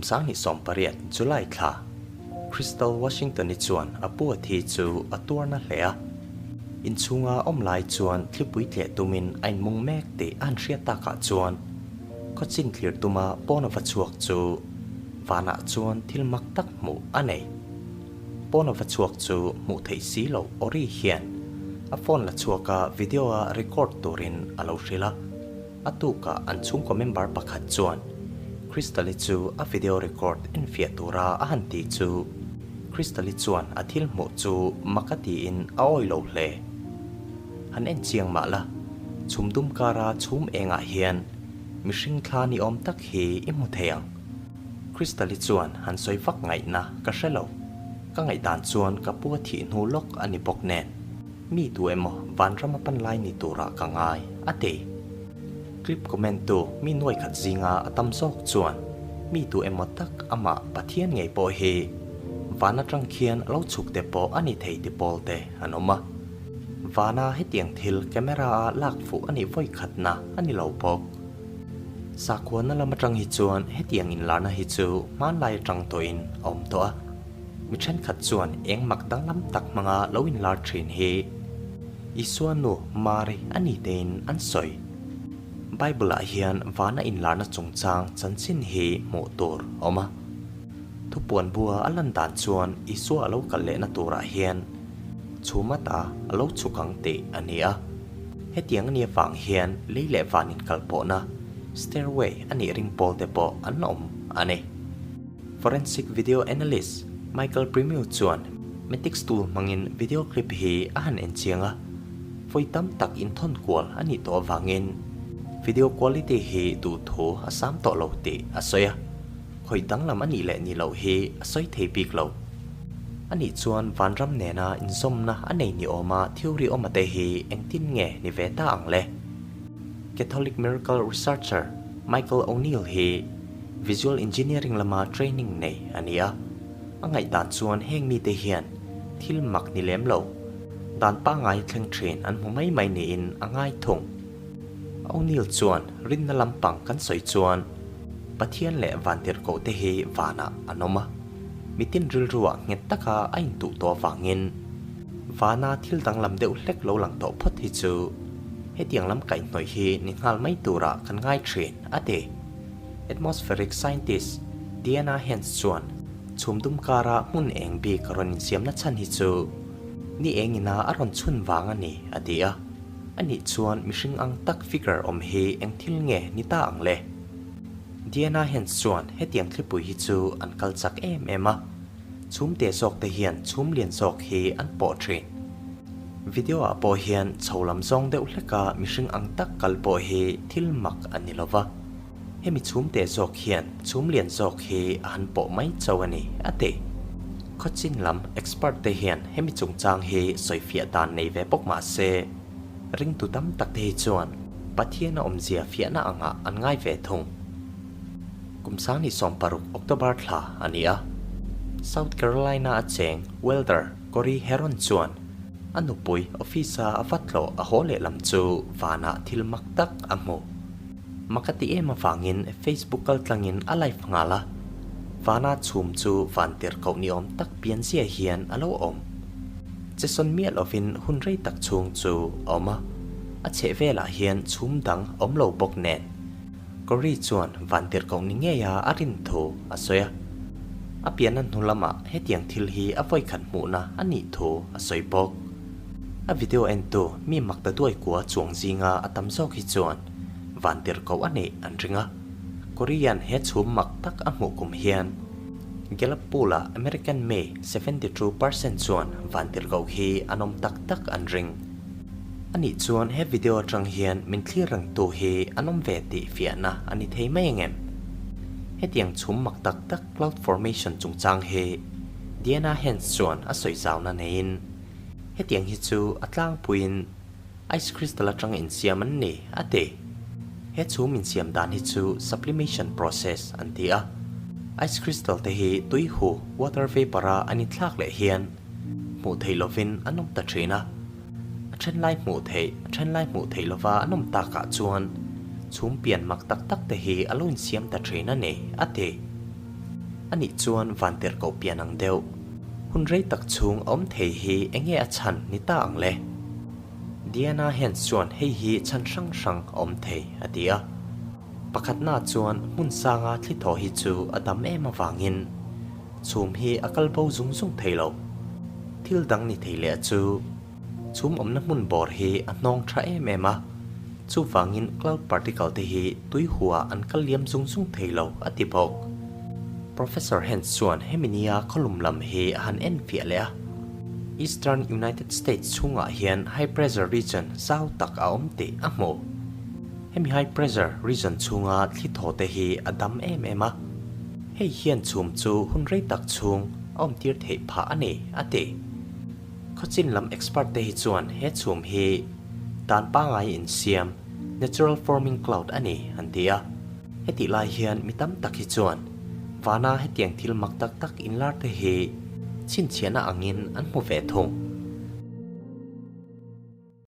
2018 July thla, Crystal Washington-i chuan a pu a thi chu a tuar na hle a. Inchhunga awm lai chuan thlipui tleh tumin a inmung mek tih a han hriat takah chuan khawchin thlir tuma pawn a va chhuak chu vanah chuan thil mak tak hmuh a nei. Pawn a va chhuak chu hmuh theih si loh Ori hian a phone la chhuaka video a record turin a lo hrilh a. A tukah an chhungkaw member pakhat chuan Crystal-i chu a video record enfiah tura a han ti chu Crystal-i chuan a thil hmuh chu mak a tiin a awi lo hle. Han en chiang mah la, chhum dum kara chhum engah hian mihring thla ni awm tak hi i hmu thei ang. Crystal-i chuan han sawi vak ngaihna ka hre lo. Ka ngaihdan chuan ka pu a thih hnu lawk a ni bawk nen. Mi tu emaw vanram a pan lai ni turah ka ngai, a ti. Clip comment tu mi nuai khat zinga a tam zawk chuan mi tu emaw tak amah Pathian ngei pawh hi van atang khian a lo chhuk te pawh a ni thei ti pawl te an awm a. Vana hetiang thil camera a lak fuh a nih vawi khatna a ni lo bawk. Sakhuana lam atang hi chuan hetiang inlarna hi chu hmanlai atang tawhin a awm tawh a. Mi thenkhat chuan eng mak danglam tak hmanga lo inlar thin hi Isua nu Mari a ni tein an sawi. Bible-ah hian vana inlarna chungchang chanchin hi hmuh tur a awm a. Thupuan bua a lan dan chuan Isua a lo kal lehna turah hian chhum ata a lo chhuk ang tih a ni a. Hetiang a nih avang hian lei leh van inkalpawhna, stairway, a nih ring pawl te pawh an awm a ni. Forensic video analyst Michael Primeau chuan Matix tool hmangin video clip hi a han en chiang a, vawi tam tak inthawn kual a nih tawh avangin video quality hi duhthu a sam tawh lo tih a sawi a, khawih danglam a nih leh nih loh hi a sawi thei bik lo. A nih chuan vanram nena inzawmna a nei ni awma theory awma te hi engtin nge ni ve ta ang le? Catholic miracle researcher Michael O'Neill hi Visual Engineering lama training nei a ni a, a ngaihdan chuan heng mite hian thil mak ni lem lo, dan pangngai thleng thin an hmu mai mai niin a ngai thung. O'Neill chuan rinna lampang kan sawi chuan Pathian leh vantirhkoh te hi vanah an awm a, mitin rilruah nghet taka a intuh tawh avangin vana thil danglam deuh hlek lo lang tawh phawt hi chu hetiang lam kaihhnawih hi ni nghal mai turah kan ngai thin, a ti. Atmospheric scientist Diana Hens chuan chhum dum kara hmun eng bik rawn insiamna chhan hi chu ni eng ina a rawn chhun vang a ni, a ti a. Anih chuan mihring ang tak figure awm hi eng thil nge ni ta ang le? Diana Hens chuan hetiang thlipui hi chu an kal chak em em a, chhum te zawk te hian chhum lian zawk hi an pawh thin. Video ah pawh hian chho lam zawng deuh hleka mihring ang tak kal pawh hi thil mak a ni lova. Hemi chhum te zawk hian chhum lian zawk hi a han pawh mai chauh a ni, a ti. Khawchin lam expert te hian hemi chungchang hi sawifiah dan nei ve bawk mah se, ringtu tam tak te hi chuan Pathian a awmzia fiahna angah an ngai ve thung. Kum 2016 October thla a ni a, South Carolina a cheng welder Corey Heron chuan a nupui office-a a va tlawh a haw lehlam chu vanah thil mak tak a hmu. Mak a ti em avangin Facebook kal tlangin a live nghal a, Vana chhum chu van tir koh ni awm tak pian zia hian a lo awm. Chesawn miah lovin hun rei tak chhung chu a awm a, a chheh velah hian chhum dang a awm lo bawk nen. Corey chuan van tir koh ni ngeia a rin thu a sawi a, a pianna hnu lamah hetiang thil hi a vawikhat hmuhna a nih thu a sawi bawk. A video entu mi mak ta duai kua chuang zinga a tam zawk hi chuan van tirhkoh a neih an ring a. Korean he chhum mak tak a hmuh kum hian Gallup poll-a American mi 72% chuan van tirhkoh hi an awm tak tak an ring. Anih chuan he video atang hian min thlir rengtu hi an awm ve tih fiahna a ni thei mai ang em? Hetiang chhum mak tak tak cloud formation chungchang hi Diana Hens chuan a sawi zauna neiin hetiang hi chu a tlangpuiin ice crystal atang insiam an ni, a ti. He chhum insiam dan hi chu sublimation process an ti a. Ice crystal te hi tui hu, water vapor, a an inthlak leh hian hmuh theih lovin an awm ta thin a. A then lai hmuh theih, a then lai hmuh theih lova an awm takah chuan chhum pian mak tak tak te hi a lo insiam ta thin a ni, a ti. Anih chuan vantirhkoh pian ang deuh. Hun rei tak chhung a awm thei hi enge a chhan ni ta ang le? Diana Hens chuan hei hi chhan hrang hrang a awm thei a ti a. Pakhatna chuan hmun sanga thli thaw hi chu a dam em avangin chhum hi a kal bo zung zung thei lo. Thil dang ni thei leh chu chhum awmna hmun bawr hi a hnawng tha em em a, chuvangin cloud particle te hi tui hua an kal liam zung zung thei lo a ti bawk. Professor Hens chuan hemi nia khawlum lam hi a han enfiah leh a. Eastern United States chhungah hian high pressure region zau tak a awm tih a hmu. Hemi high pressure region chhunga thli thaw te hi a dam em em a, hei hian chhum chu hun rei tak chhung a awmtir theih phah a ni, a ti. Khawchin lam expert te hi chuan he chhum hi dan pangai insiam, natural forming cloud a ni, an ti a. Hetih lai hian mi tam tak hi chuan vana hetiang thil mak tak tak inlar te hi chhinchhiahna angin an hmu ve thung.